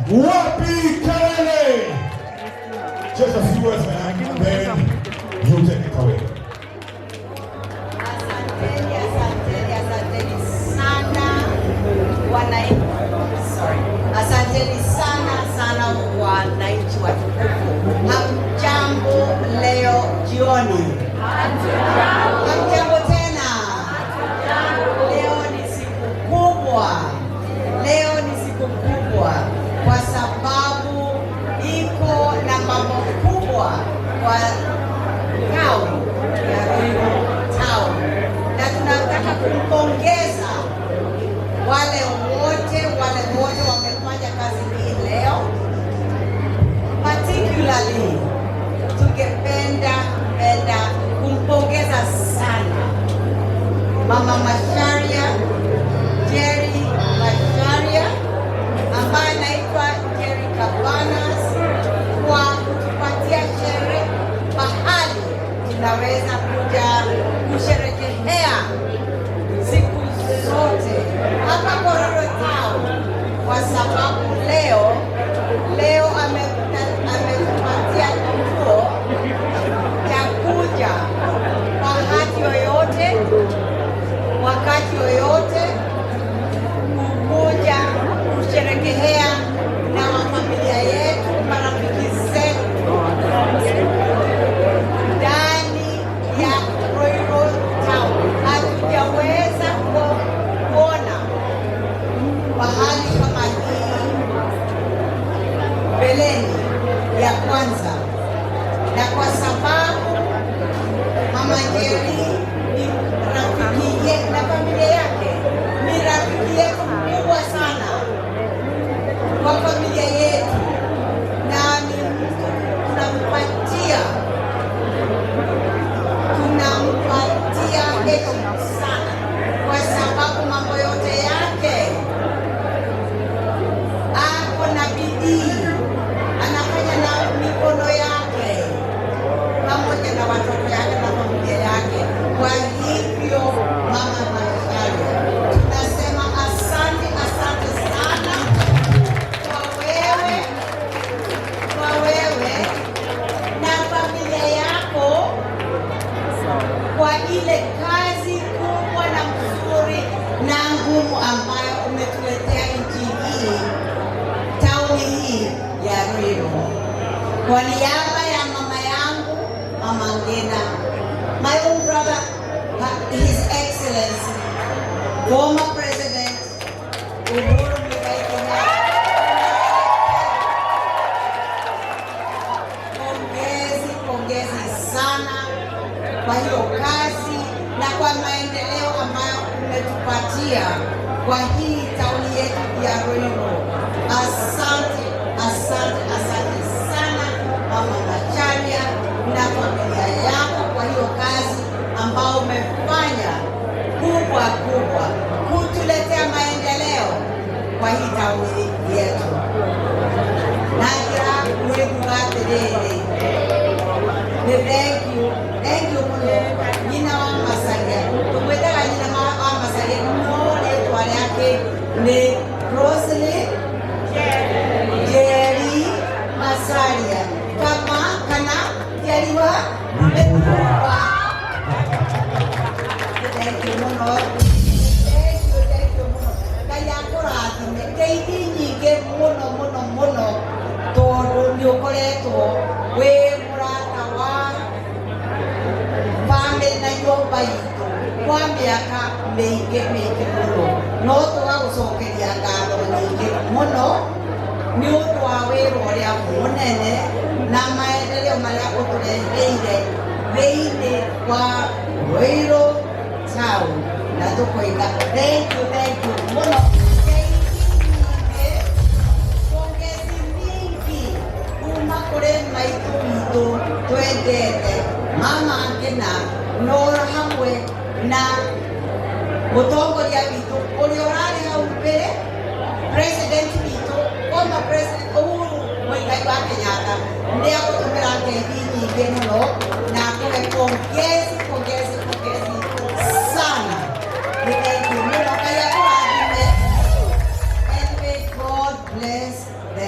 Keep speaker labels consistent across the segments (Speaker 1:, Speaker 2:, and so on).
Speaker 1: Wapi kelele? Just a few words, ma'am, and then you take it away.
Speaker 2: Asanteni, asanteni, asanteni sana wananchi. Sorry. Asanteni sana sana wananchi watukufu. Hamjambo leo jioni. Hamjambo tena. Leo ni siku kubwa. Leo ni siku kubwa kwa sababu iko na mambo kubwa kwa town ya Ruiru Town, na tunataka kumpongeza wale wote wamefanya kazi hii leo. Particularly tungependa penda kumpongeza sana Mama Macharia, Njeri Macharia, ambaye anaitwa Njeri Cabanas, kwa kutupatia sherehe mahali tunaweza kuja kusherehekea siku zote hapa Kororo Town, kwa sababu leo ametupatia kituo cha kuja bahati yoyote, wakati yoyote, kukuja kusherehekea na familia yetu, marafiki zetu ndani ya Ruiru Town. Hatujaweza kuona pahali kama hii mbeleni ya kwanza, na kwa sababu Mama Njeri ni rafiki na familia yake ni rafiki yetu mkubwa sana kwa familia yetu, na ni mtu tunampatia heshima sana, kwa sababu mambo yote yake ako na bidii, anafanya na mikono yake pamoja na watoto yake na familia yake. Kwa hivyo, Mama Macharia, tunasema asante, asante sana kwa wewe na familia yako kwa ile kazi kubwa na mzuri na ngumu ambayo umetuletea nchi hii, tauni hii ya Ruiru. Kwa niaba ya mama yangu, Mama Ngina, my own brother, His Excellency, former President Uhuru Muigai Kenyatta, pongezi, pongezi sana kwa hiyo kazi na kwa maendeleo ambayo umetupatia kwa hii tauni yetu ya Ruiru. Asante, asante, asante sana, Mama Macharia na familia yako, kwa hiyo kazi ambao umefanya kubwa kubwa kutuletea maendeleo kwa hii tauni yetu. Nagira mwiguga atiriri, nĩ thank you, thank you mũno, nyina wa Macharia. Tũmwĩtaga nyina wa Macharia, no rĩtwa rĩake nĩ Rosalie Njeri Macharia, kama kana Njeri wa Mĩtumba. Thank you mũno, thank you, thank you mũno. Ngai akũrathime ngeithi nyingĩ mũno mũno mũno, tondũ nĩ ũkoretwo wĩ mũrata wa family na nyũmba itũ kwa mĩaka mĩingĩ mĩingĩ mũno, no tũgagũcokeria ngatho nyingĩ mũno nĩ ũndũ wa wĩra ũrĩa mũnene na maendeleo marĩa ũtũreheire thĩinĩ wa Ruiru Town, na tũkoiga thank you, thank you mũno. Ngeithi nyingĩ, pongezi mingi kuma kũrĩ maitũ witũ twendete, Mama Ngina, no hamwe na mũtongoria witũ ũrĩa ũrarĩ hau mbere, president witũ, former President Uhuru Muigai wa Kenyatta, nĩ agũtũmĩra ngeithi nyingĩ mũno na akũhe pongezi, pongezi, pongezi sana. Nĩ thank you mũno. Ngai akũrathime, and may God bless the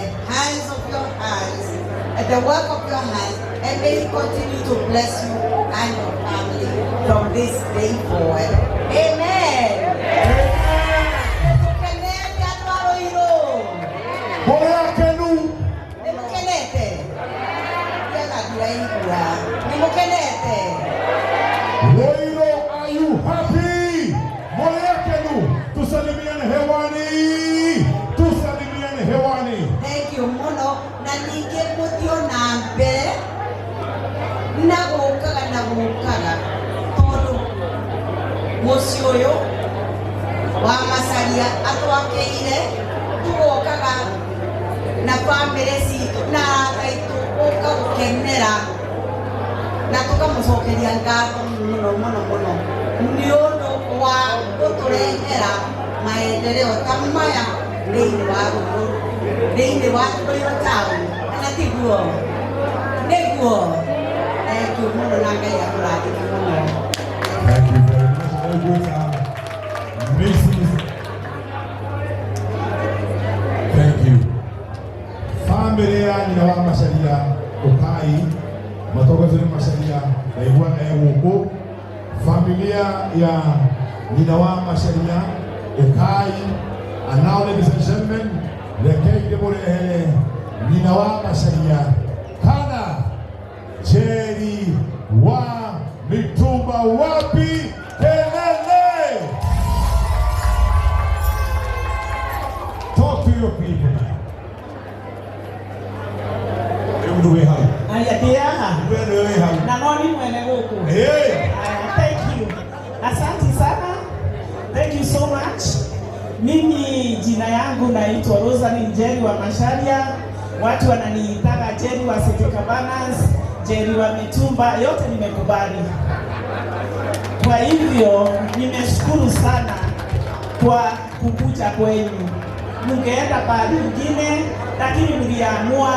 Speaker 2: and the work of your hands, and may He continue to bless you and your family from this day forward. Amen. Nĩtũkenete andũ a Rũirũ.
Speaker 1: Mũrĩ akenu?
Speaker 2: Nĩmũkenete? Ndiaga ndiraigua. Nĩmũkenete?
Speaker 1: Ruiru, are you happy? Mũrĩ akenu? Tusalimiane hewani. Tusalimiane hewani.
Speaker 2: Thank you mũno, na ningĩ mũthiĩ na mbere na gũkaga na gũkaga, tondũ mũciĩ ũyũ wa Macharia atwakĩire, tũgokaga na bamĩrĩ citũ na arata aitũ gũka gũkenera na tũkamũcokeria ngatho mũno mũno mũno nĩ ũndũ wa gũtũrehera maendeleo ta maya thĩinĩ wa Rũirũ, thĩinĩ wa Rũirũ town, kana tiguo? Nĩguo. Thank you mũno, na Ngai akũrathime mũno.
Speaker 1: Thank you very much. All good, Mrs. Thank you. Family ya nyina wa Macharia, ukai matongorio nĩ Macharia, ndaigua e gũkũ. Familia ya nyina wa Macharia, ukai. And now, ladies and gentlemen, rekei ndĩmũrehere nyina wa Macharia kana Njeri wa Mitumba. Wapi kelele? Talk to your people now. Rĩu nĩ wĩ hau.
Speaker 3: Aya, ndiaha.
Speaker 1: We nĩ wĩ hau.
Speaker 3: Na no ni mwene gũkũ.
Speaker 1: Hey.
Speaker 3: Aya, thank you. Asante sana. Thank you so much. Mimi jina yangu naitwa Rosaline Njeri wa Macharia. Watu wananiitaga Njeri wa City Cabanas, Njeri wa Mitumba, yote nimekubali. Kwa hivyo nimeshukuru sana kwa kukuja kwenu. Mungeenda pahali ingine, lakini mliamua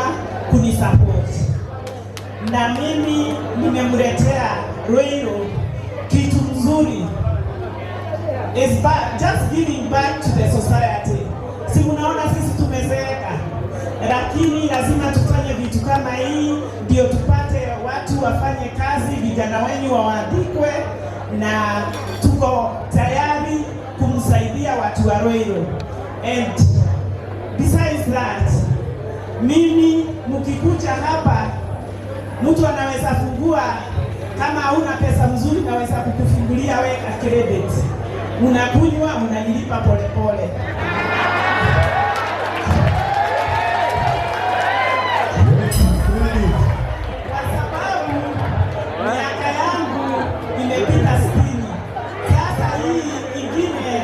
Speaker 3: kunisupport, na mimi nimemletea Ruiru kitu mzuri, is back, just giving back to the society. Si mnaona sisi tumezeeka, lakini lazima tufanye vitu kama hii ndio tupate watu wafanye kazi, vijana wenyu waandikwe, na tuko tayari kumsaidia watu wa Ruiru. And besides that, mimi mkikuja hapa, mtu anaweza fungua, kama hauna pesa mzuri, naweza kukufungulia weka credit, unakunywa, unanilipa polepole.
Speaker 1: Credit.
Speaker 3: Kwa sababu miaka yangu imepita 60. Sasa hii ingine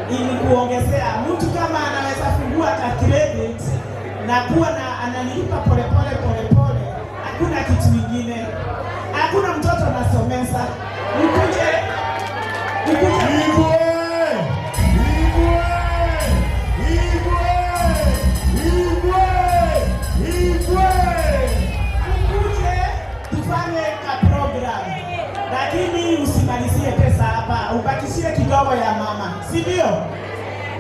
Speaker 3: ilikuongezea. Mtu kama anaweza fungua ka credit na kuwa na ananilipa polepole polepole, hakuna kitu ingine, hakuna mtoto anasomesa. Mkuje, mkuje.
Speaker 1: Igwe! Igwe! Igwe! Igwe! Igwe!
Speaker 3: Mkuje tufanye ka program, lakini usimalizie pesa hapa, ubakishie kidogo ya mama, si ndio?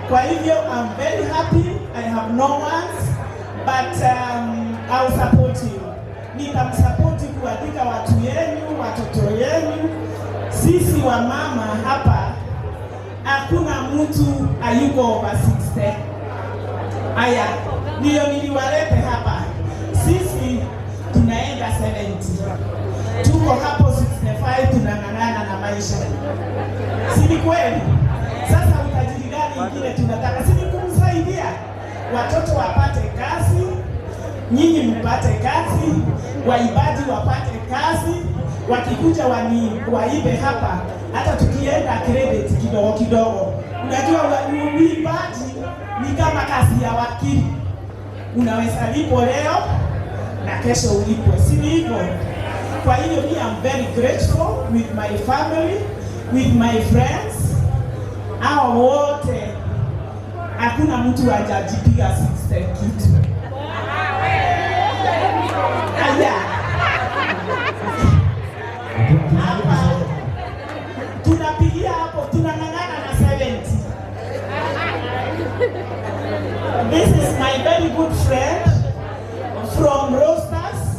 Speaker 3: Kwa hivyo I'm very happy. I have no words, but I'll support you. Nitamsupport kuandika watu yenu, watoto yenu. Sisi wa mama hapa hakuna mtu ayuko over 60. Aya, ndio niliwalete hapa. Sisi tunaenda 70. Tuko hapo 65, tunang'ang'ana na maisha. Si ni kweli? Sasa utajiri gani ingine tunataka? Si ni kumsaidia watoto wapate kazi, nyinyi mpate kazi, waimbaji wapate kazi, wakikuja waibe hapa, hata tukienda credit kidogo kidogo. Unajua uimbaji ni kama kazi ya wakili, unaweza lipo leo na kesho ulipwe, si ni hivyo? Kwa hiyo me, I'm very grateful with my family, with my friends. Hao wote hakuna mtu hajajipiga 60 kitu. Aya. Hapa tunapigia hapo, tunang'ang'ana na 70. This is my very good friend from Roasters.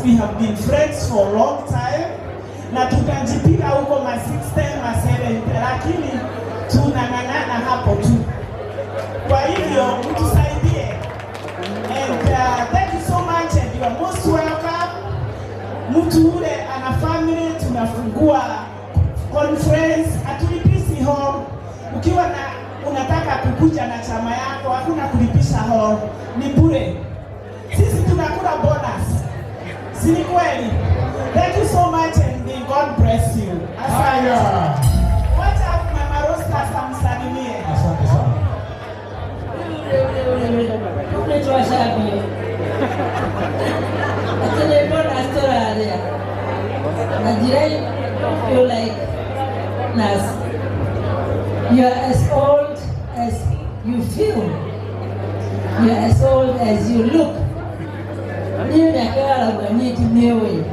Speaker 3: We have been friends for a long time na tukajipiga huko ma 60 ma 70, lakini tunang'ang'ana hapo tu. Kwa hivyo mtusaidie. And thank you so much and you are most welcome. Mtu ule ana family, tunafungua conference, hatulipisi hall. Ukiwa na unataka kukuja na chama yako, hakuna kulipisha hall, ni bure. Sisi tunakula bonus, si ni kweli? Thank you so much and may God bless you. Asante.
Speaker 1: Haya.
Speaker 3: Wacha Mama Rostas amsalimie.
Speaker 1: Asante sana.
Speaker 4: Nĩtwacambio atĩ nĩ bonus tũrarĩa na njĩra feel like nurse. You are as old as you feel. You are as old as you look. Niĩ mĩaka yarauga niĩ ndimĩũĩ.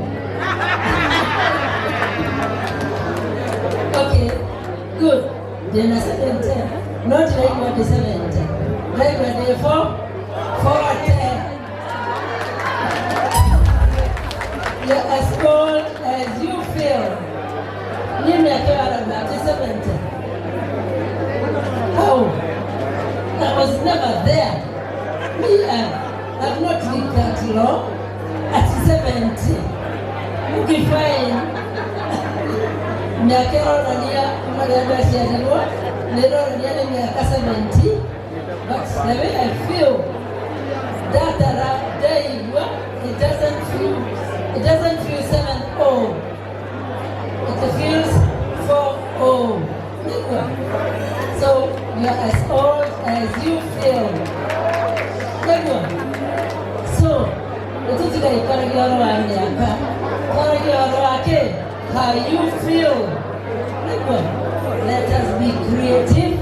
Speaker 4: Okay, good. Ndĩna 70. No ndĩraigua ndĩ 70. Ndĩraigua ndĩ 40. You're as old as you feel. Niĩ mĩaka yarauga atĩ 70. How? I was never there. Me, I've not lived that long. At 70. Looking fine. Mĩaka ĩronania kuma rĩrĩa ndaciarirwo nĩ ĩronania nĩ mĩaka 70, but the way I feel ndatara ndaigua, it doesn't feel 7 0, it feels 4 0. Nĩguo. So you are as old as you feel. Nĩguo. So nĩtũtigaikaragia ũhoro wa mĩaka, twaragia ũhoro wa kĩ, how you feel. Nĩguo. Let us be creative.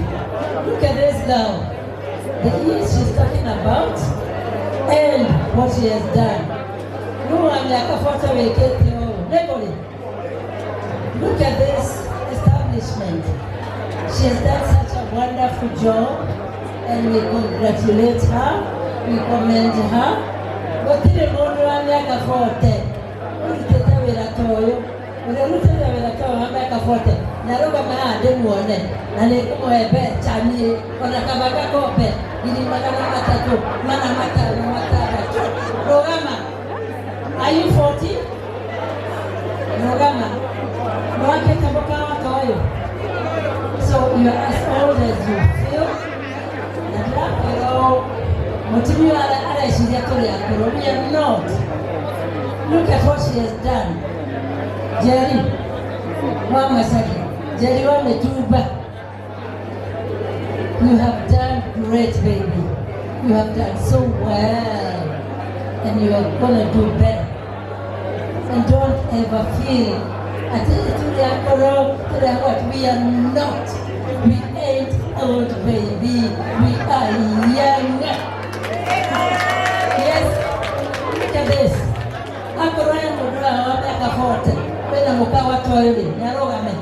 Speaker 4: Look at this girl, the years she's talking about and what she has done. Nũ wa mĩaka 40 wĩkĩte ũũ? Nĩkũrĩ. Look at this establishment. She has done such a wonderful job and we congratulate her, we commend her. Gũtirĩ mũndũ wa mĩaka 40 ũrutĩte wĩra ta ũyũ. Ũrĩa ũrutĩte wĩra ta ũyũ wa mĩaka 40 na arũgame haha ndĩmuone na nĩ ngũmũhe mbeca niĩ ona kaba gakombe 346. Rũgama. Are you 40? Rũgama. Nĩwakĩte mũkawa ta ũyũ? So you are as old as you feel. Na ndĩrakwĩra ũũ, mũtumia areciria tũrĩ akũrũ. We are not. Look at what she has done. Jerry wa Masaki, Jerry wa Mitumba. You have done great, baby. You have done so well. And you are gonna do better. And don't ever feel ati tũrĩ akũrũ, tũrĩ what. We are not. We ain't old, baby. We are young. Yes. Look at this. Akorwo he mũndũ wa mĩaka 40 wĩna mũkawa ta ũyũ rĩ, nĩ arũgame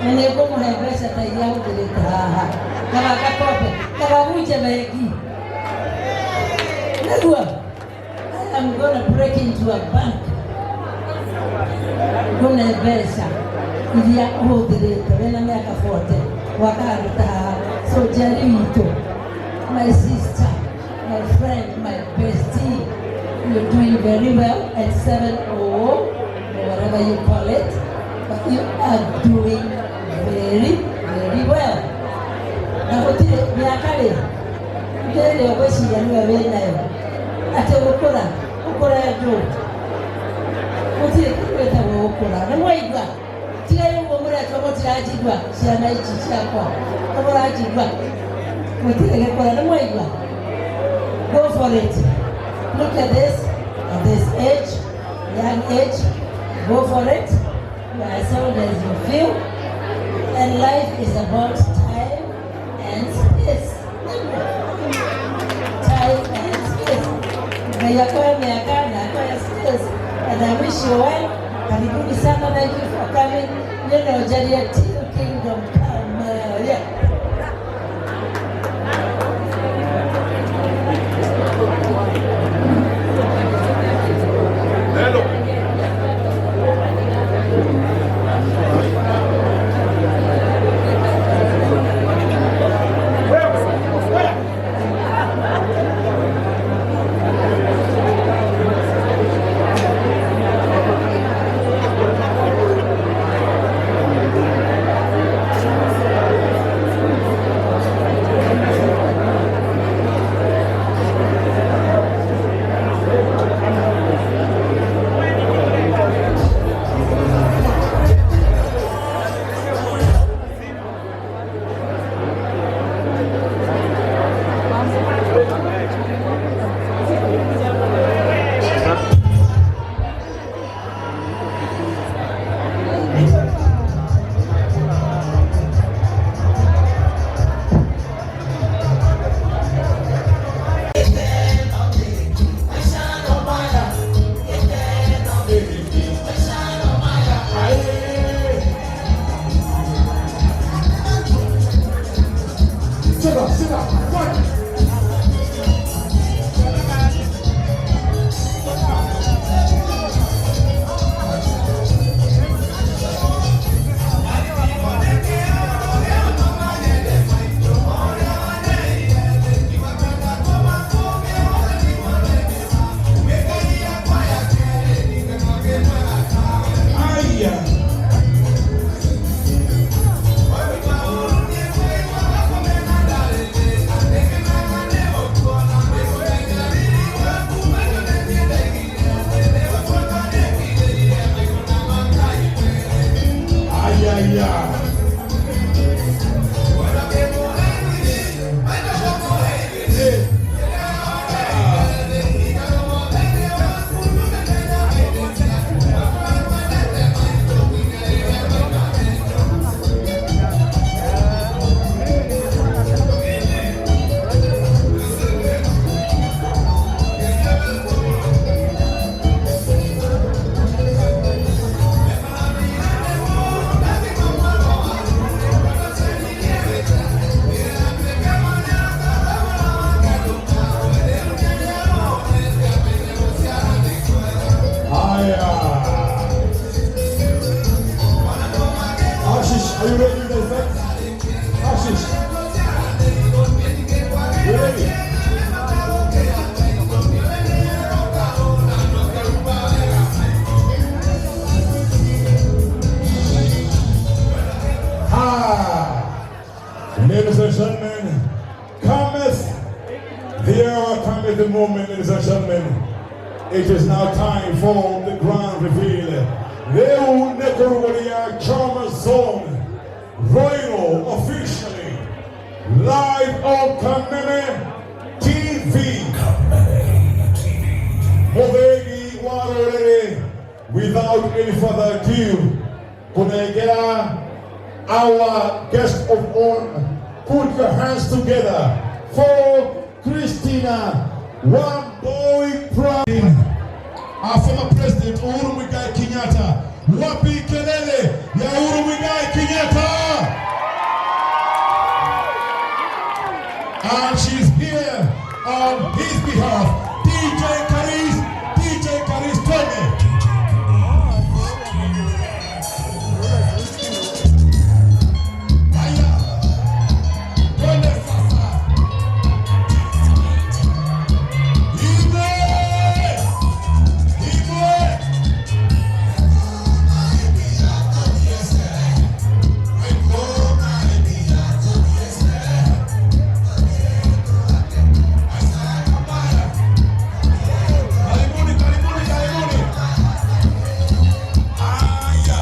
Speaker 4: na nĩ ngũmũhe mbeca ta iria ahũthĩrĩte haha, kaba gakombe kaba vunje bengi. Nĩguo. I am gonna break into a bank ngũne mbeca iria ũhũthĩrĩte wĩna mĩaka 40 gwaka handũ ta haha. So Jerry witũ, my sister, my friend, my bestie, you're doing very well at 7 or whatever you call it, but you are doing very, very well. Na gũtirĩ mĩaka rĩ ndĩrĩ ũgwĩciria nĩwe wĩnayo atĩ gũkũra ũkũre ndũ, gũtirĩ kĩndũ gĩtagwo gũkũra. Nĩ mwaigua? Tigai ũguo mũretwo, mũtiranjigua ciana ici ciakwa, nĩ mũranjigua? Gũtirĩ gĩkũra, nĩ mwaigua? Go for it. Look at this, at this age, young age, go for it. You are as old as you feel, and life is about time and space. Time and space. Ngai akoe mĩaka na akoe space. And I wish you well. Karibuni sana, thank you for coming. You know, Jaria, till kingdom come. Yeah.
Speaker 1: Hello. and gentlemen, cometh the hour, cometh the moment, ladies and gentlemen. It is now time for the grand reveal. Leo Nekorogoria Chama Zone, Royal officially, live on Kameme TV. Muthegi wa rũrĩrĩ, without any further ado, kunegera our guest of honor. Put your hands together for Christina Wambui Prime. Our former president Uhuru Muigai Kenyatta. Wapi kelele ya Uhuru Muigai Kenyatta? And she's here on his behalf. DJ Karis, DJ Karis Twende. Haya. Twende sasa. Igwe! Igwe! Karibuni, karibuni, karibuni. Haya.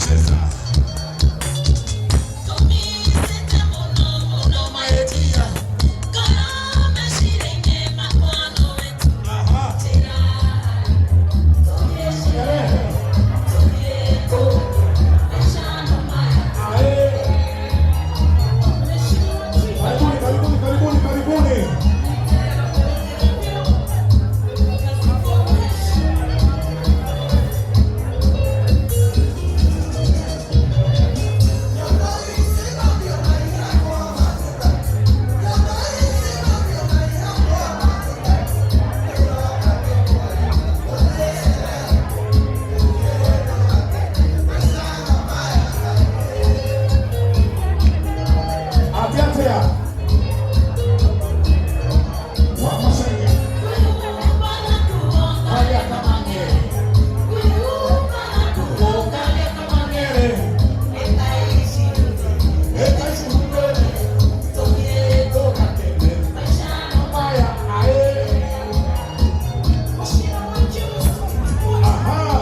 Speaker 1: Cheza. Aha. Sherehe. Ae. Karibuni, karibuni, karibuni, karibuni. Atiatia. Wamasenya. Haya kamangere. Kaya kamangere. Etaisi mbele. Maya, ae. Aha.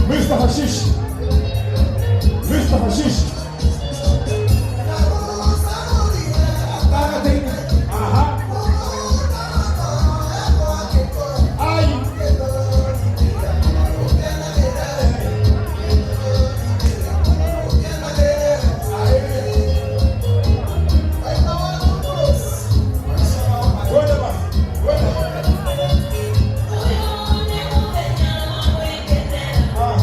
Speaker 1: Mr. Hashish. Mr. Hashish. Aha. Ai. Twende basi. Twende. Ah.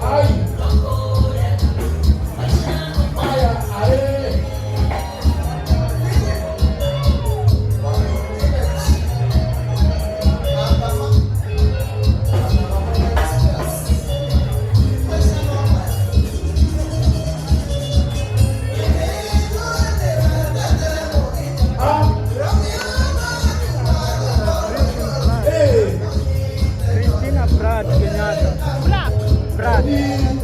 Speaker 1: Ai. Maya, ae. Ah. Hey.
Speaker 5: Christina Pratt Kenyatta. Pratt.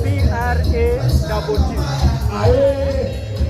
Speaker 5: P R A double T.
Speaker 1: Ae.